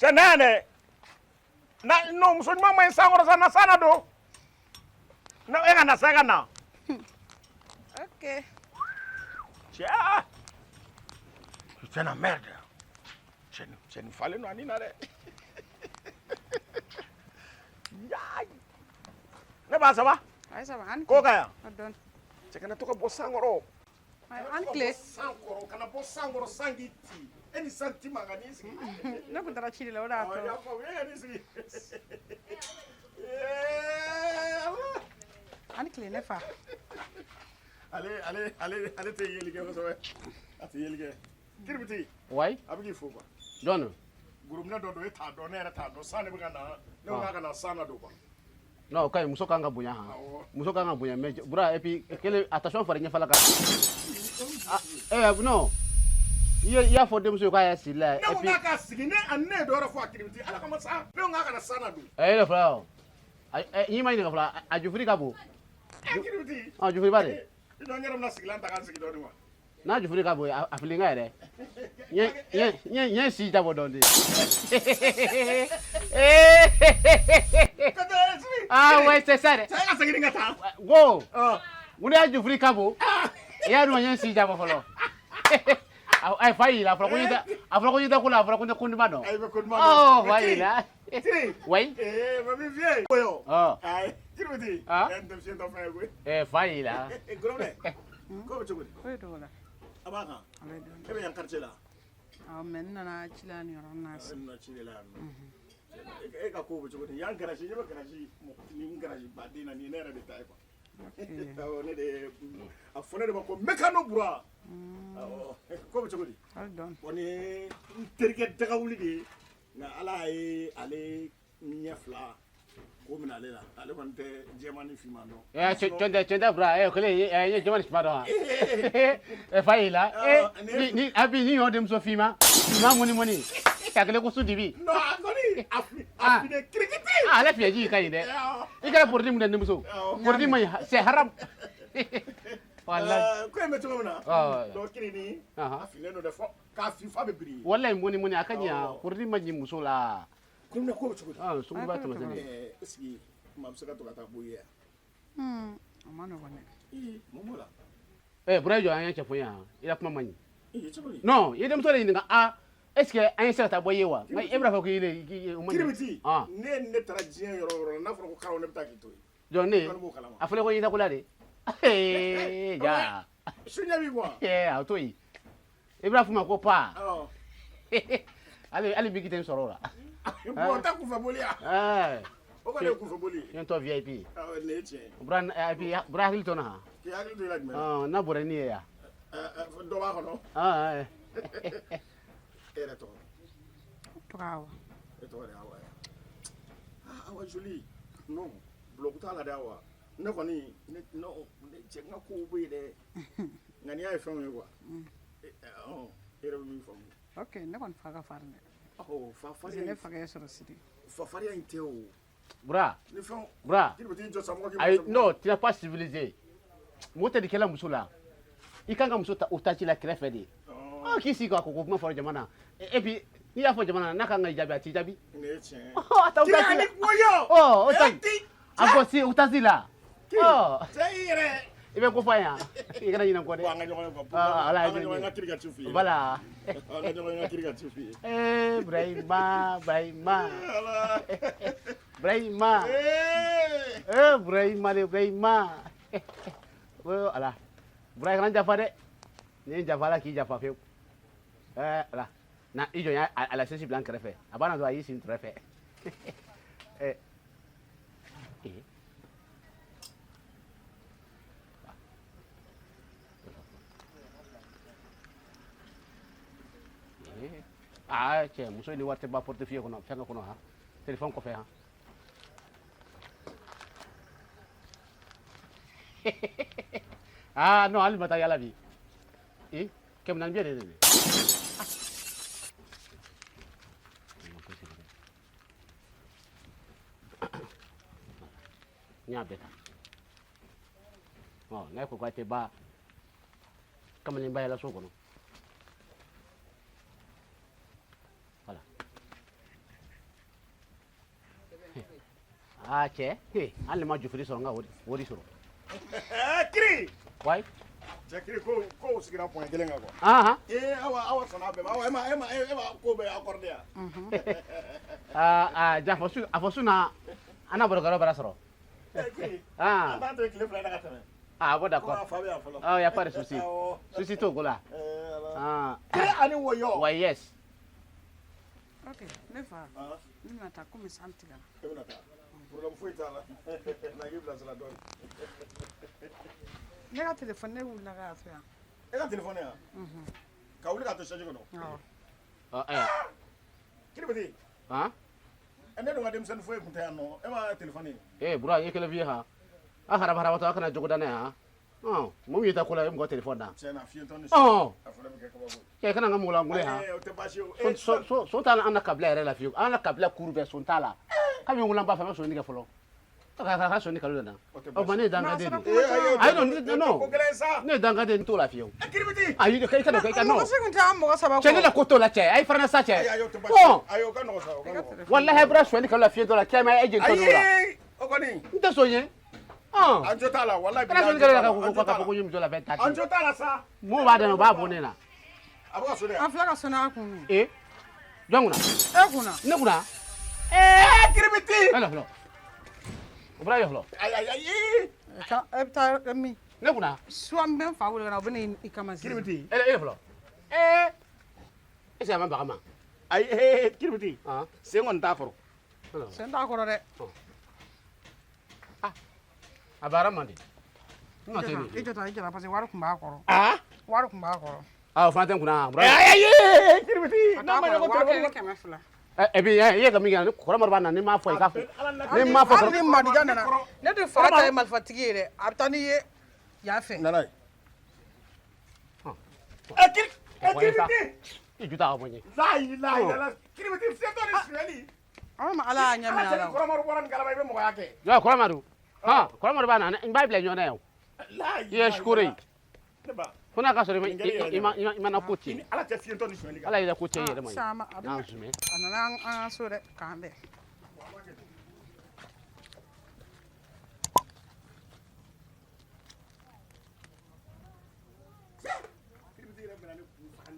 Cɛ, na yan dɛ. Na, non, muso ɲuman ma ɲi san kɔrɔ sa. Na san na don na, e ka na sa, e ka na. Ok. Cɛ, putain na merde, cɛ, cɛ nin falen don ani na dɛ. Yaay, ne b'a saba. Ayi, ça va. An Ko ka yan. Dɔɔni. Cɛ, kana to ka bɔ san kɔrɔ. An tile. San kɔrɔ, kana bɔ san kɔrɔ, san k'i ci. E ni san ti man kan n'i sigi. Ne kun taara ci de la, o de y'a Awɔ, i y'a to. faamu. E ka n'i sigi. Ee, Allah. An tile, ne fa. Ale tɛ yeli kɛ kosɛbɛ, a tɛ yeli kɛ. Kiribiti. Wayi. A bɛ k'i fo quoi. Jɔn don? Gorobinɛ dɔ don, e t'a dɔn, ne yɛrɛ t'a dɔn. San de bɛ ka na, ne ko k'a ka na san na don quoi. Non, o ka ɲi, muso kan ka bonya han. Awɔ. Muso kan ka bonya, mais Bura, et puis kelen, attention, fara ɲɛfɛla kan. Ah, eh non. I y'a fɔ denmuso ye k'a y'a siri la. Ne Et ko puis k'a ka sigi, ne ani ne ye dɔ wɛrɛ fɔ a kiribiti, ala kama sa, ne ko k'a ka na san na don. Eh, e fɔlɔ. Ayi, n'i ma ɲininka fɔlɔ, a jufuri ka bon. Ɛ, kiribiti. Ah, jufuri ba de. I dɔn, n yɛrɛ bɛna sigilan ta k'an sigi dɔɔni quoi. N'a jufuri ka bon, a fili n ka yɛrɛ. N ye si jabɔ dɔɔni. Eh. Ka taa sigi. Ah ouais, c'est ça dɛ. Cɛ, e ka segin ka taa. Go. Ɔ. Mun de y'a jufuri ka bon? I y'a dɔn, n ye si jabɔ fɔlɔ. A fa y'i la, a fɔra ko n tɛ, a fɔra ko n tɛ ko la, a fɔra ko n tɛ ko duman dɔn. Ayi, bɛ ko duman Oh, dɔn. fa y'i la. Tiri. Oui. Ee, ma vieux. Oyo. Ɔ. Ayi, kiribiti. Ah. Ɛ, n denmisɛn dɔ fɛn ye koyi. Eh, fa y'i la. Eh, gorobinɛ. Ko bɛ cogo di? Foyi t'o la. A b'a kan. A bɛ dɔɔni. E bɛ yan quartier la. Awɔ, mais n nana ci la nin yɔrɔ in na E sisan. nana ci de la yan nɔ. E ka ko bɛ cogo di? Yan garage, ne bɛ garage, nin garage baden na, nin ye ne yɛrɛ de ta ye quoi. Ok. Awɔ, ne de ye a fɔ ne de ma ko mécano Bura. Awɔ, ko bɛ cogo di? Hali dɔɔni. Bon, nin ye n terikɛ dagawuli de ye, nka ala ye ale ɲɛ fila ko minɛ ale la, ale kɔni tɛ jɛman ni finman dɔn. Eh, cɛn tɛ Bura, eh, kelen, eh, n ye jɛman ni finman dɔn wa? Eh, fa y'i la. Eh, ni a bi ni ɲɔ denmuso finman, finman mɔni mɔni. Ka kelen ko su dibi. Non, a kɔni a fi a Ah. finen kirikiti. Ah, ale fiɲɛji ka ɲi dɛ. Awɔ. I kana produit mun dɛ denmuso. Awɔ. Produit man ɲi, c'est haram. Wallahi. Ko in bɛ cogo min na, Awɔ. donc kiri ni Ahan. a finnen don dɛ, fɔ k'a fin f'a bɛ biri. Wallahi, mɔni mɔni a ka ɲi Awɔ. ah, produit man ɲi muso la. Ko in ko bɛ cogo di? Ah, suguba tɛmɛsɛn. Ɛɛ, est ce que maa bɛ se ka to ka taa bɔ i ye yan? O ma nɔgɔn dɛ. Ii, mun b'o la? Eh, Bura, i jɔ, an ye cɛ fɔ yan. I la kuma man ɲi. Ii, cogo di? Non, i ye denmuso de ɲininka, ah, est ce que an ye se ka taa bɔ i ye wa? Nka e bɛna fɔ k'i le k'i o man ɲi. Kiribiti. Ah. Ne taara diɲɛ yɔrɔ o yɔrɔ la, n'a fɔra ko karaw, ne bɛ taa k'i to yen. Jɔn ne? Kɔni b'o kalama. A fɔra ko i ko la de. Eh, ja. Su ɲɛ b'i kuwa. Eh, a to yen. I bɛna f'u ma ko pa. Awɔ. Hali bi tɛ n sɔrɔ o la. Bon, o tɛ kunfɛ boli ya. Eh, O kɔni ye kunfɛ boli ye. n tɔ VIP. Awɔ, nin ye tiɲɛ ye. Bura, eh, puis Bura, hakili to n na han. K'i hakili to i la jumɛn na? Ɔn, n'a bɔra ni ye yan. Ɛ, ɛ, dɔ b'a kɔnɔ. Ah, eh. E yɛrɛ tɔgɔ? Tɔgɔ Awa. E tɔgɔ de ye Awa ye. Ah, Awa joli. Non, bulɔku t'a la dɛ, Awa. Ne kɔni, ne, non, ne cɛ, n ka kow bɛ yen dɛ. Nka n'i y'a ye fɛnw ye quoi. E, ɛ, ɔn, e yɛrɛ bɛ min faamu. Ok, ne kɔni fa ka farin dɛ. Ɔ, fa Parce que ne farinya, fakɛ ye sɔrɔ sidi. fa farinya in tɛ o. Bura, Ni fɛnw. Bura. K'i bɛ t'i jɔ sa mɔgɔ k'i Ayi, mɔgɔ. non, tu n'es pas civilisé. Mɔgɔ tɛ nin kɛla muso la. I kan ka muso ta otage la kɛrɛfɛ de. Ah, k'i sigi ka ko kuma fɔra jama na. Et puis n'i y'a fɔ jama na, n'a kan ka i jaabi, a t'i jaabi. Nin ye tiɲɛ ye. Oh, a ta Kiri otage la. ani wɔyɔ. Oh, otage. E ti. A gosi otage la. Oh, Cɛ, i yɛrɛ. i bɛ ko fɔ an yan. I kana ɲinɛ n kɔ Bon, an dɛ. ka ɲɔgɔn ye quoi. Ah, ala An ye ka ɲɔgɔn ye, min n ka kiri ka ci f'i ye. Voilà. An ka ɲɔgɔn ye, n ka kiri ka ci f'i ye. Eh, Brahima, Brahima. Ala. Brahima. Eh. Eh, Brahima de Brahima. Oh, ala. Brahima, kana n janfa dɛ. Ni ye n janfa, ala k'i janfa fewu. Eh, ala. Na i jɔ n y'a a la sesi bila n kɛrɛfɛ. A b'a na dɔrɔn a y'i sigi n kɛrɛfɛ. Eh. Eh. Eh. Ah, cɛ, muso ni wari tɛ ban portefeuille kɔnɔ, fɛnkɛ kɔnɔ han. Téléphone kɔfɛ han. Ah non, hali ma taa yala bi. Eh, 400 bi de de. Ah. N y'a bɛɛ ta. Ɔ, n'a ko k'a tɛ ban kamalenba yɛlɛ so kɔnɔ. Voilà. Aa cɛ, he, hali ni ma jufiri sɔrɔ, n ka o de sɔrɔ. Kiri. Wayi. Cɛ Kiri, ko sigira point kelen kan quoi. Ahan. Ee, Awa sɔnna a bɛɛ ma. Awa, e ma ko bɛɛ accordé yan. Aa aa, ja fɔ su a fɔ su na an na barokɛyɔrɔ bara sɔrɔ. Ee Kiri. Ah. An t'an to yen tile 2 in na ka tɛmɛ. Ah bon, Ko d'accord. a fa bɛ yan fɔlɔ. Ah, y a pas de souci. Awɔ. Souci t'o ko la. Ee Ala. Ah. Kiri ani wɔyɔ. Ouais, yes. Ok, ne fa. Ah. Ne bɛna taa komi san tigɛra. E bɛna taa. Problème foyi t'a la. Na k'i bilasira dɔɔni. Ne ka téléphone, ne wulila k'a to yan. E ka téléphone yan? Ka wuli k'a to chaise kɔnɔ. Awɔ. Ah, eh. Kiribiti. Han? Ne dun ka denmisɛnnin foyi tun tɛ yan nɔ. E ma téléphone ye. Eh, Bura, i ye kɛlɛ f'i ye han. A haraba harabatɔ a kana jogo da ne han. Ɔn, mun y'i ta ko la, e mɔgɔ téléphone na. Tiɲɛ na, fiyentɔ ni Ɔn. a fana bɛ kɛ kabako ye. Cɛ, kana n ka mɔgɔ langolo han. Ee, o tɛ baasi ye o. So t'a la an na kabila yɛrɛ la fiyewu. An na kabila kuru bɛɛ son t'a la. Kabi n wolo n ba fɛ, n ma sonni kɛ fɔlɔ. Ka sonni kalo de na. O tɛ O tuma ne ye dangaden de ye. Ee, ayi, o Ayi, non, non. ko gɛlɛn sa. Ne ye dangaden, n t'o la fiyewu. E Kiribiti. Ayi, i ka i ka non. Mɔgɔ si kun tɛ an mɔgɔ saba kɔ. Cɛ, ne la ko t'o la cɛ. Ayi, fana sa cɛ. Ayi, ayi, o tɛ baasi ye. Ɔn. Ayi, o ka nɔgɔn sa, o ka nɔgɔn. Walahi, bɔra sonyali kalo la fiyentɔ la, kɛmɛ e jeli tɔ la. Ayi, o kɔni. N tɛ son ye. Ɔn. An jo t'a la, walahi. Kana sonni kalo la ka ko ka fɔ ko n ye muso labɛn ta. An jo t'a la sa. Mun b'a dɛmɛ, o b'a bɔ ne na. A bɛ ka so de An filɛ ka sonner a kun min. Ee, jɔn kunna? E kunna. Ne kunna? Ee, Kiribiti. E la fɔlɔ. O bɔra yen fɔlɔ. Ayi, ayi, ayi. E bɛ taa min? Ne kunna? Suwa n bɛ n fa wele ka na, o bɛ na i kama sisan. Kiribiti. E fɔlɔ. Ee. Est-ce que a ma baga ma? Ayi, ee, Kiribiti. Han. Sen kɔni t'a kɔrɔ. Sen t'a kɔrɔ dɛ. A baara man di. N ka tɛ I nin. jɔ tan, i jɔ tan, parce que wari kun b'a kɔrɔ. Ah. Wari kun b'a kɔrɔ. Ah, o fana tɛ n kunna. Bura. Ayi, ayi, Kiribiti. A N'a t'a ma ɲɛ kɔrɔ, ko 1000 ni téléphone. 200. Et puis i ye ka min kɛ, ni Kɔrɔmari b'a na, ni m'a fɔ i k'a fɔ. Ni m'a fɔ. Hali ni Madijan nana, ne de fa ta ye marifatigi ye dɛ, a bɛ taa n'i ye yan fɛ. Nana ye. Ɛ Kiri, ɛ Kiribiti. I ju ta ka bɔ n ye. La ilaha illallah. Kiribiti, fiyentɔ ni sonyali. An ma Ala y'a ɲɛ minɛ Ala a cɛ la ni o. Kɔrɔmari bɔra nin kalama, i bɛ mɔgɔya kɛ. Yɔ, Kɔrɔmari. Han, Kɔrɔmari b'a na, n b'a bila ɲɔgɔn na yan. La I ye sukoro ye. Ne ba. Fo n'a ka sɔrɔ i ma na ko I ni tiɲɛ. Ala cɛ, fiyentɔ ni sonyali kan. Ala y'i la ko tiɲɛ i yɛrɛ ma ye. Sisan a N'an sumɛ. a nana an ka so dɛ, k'an bɛn.